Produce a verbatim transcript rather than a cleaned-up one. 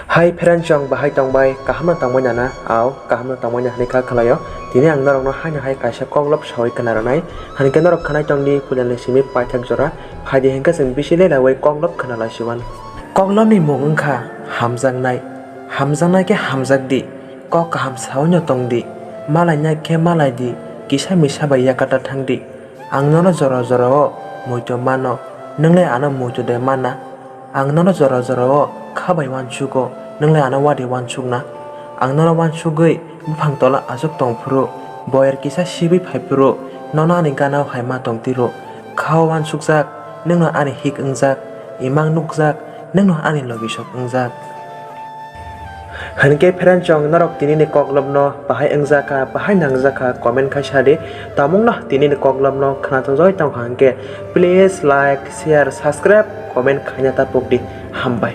Hai friend, chwng bahai tongbai, kaham no tongbai nana? Ao, kaham no tongbai na hinwi kha khwlaio. Tini ang norokno haino hai kaisa koklob sawi khna rwnai. Hinkhe norok khwnai tongdi, puilani simi paithak jora. Phaidi hinkhe chwng bisi lelaui koklob khna lai siwan. Koklobni mung wngkha hamjaknai. Hamjaknai khe hamjak di. Kok kaham sawi no tong di. Malai nai khe malai di. Kisa misa bai yakata thang di. Ang nono jora jorao muitu mano, nwng le ano muitu de mana? Ang nono jora jorao kha bai uansugo, nwng le ano wadi uansukna? Ang nono uansugwi buphang tola achuk tong phuru, boyer kisa sibwi phai phuru, nono ani gana hai ma tong tiro. Kha o uansukjak, nwngno ani hik wngjak, imang nukjak, nwngno ani logisok wngjak. Hinkhe friend, chwng norok tinini koklopno bahai wngjakha, bahai nangjakha, comment khai sadi. Tamungno tinini koklopno khwnathokjagwi tongkha hinkhe, please like, share, subscribe, comment khaina ta pokdi. Hambai.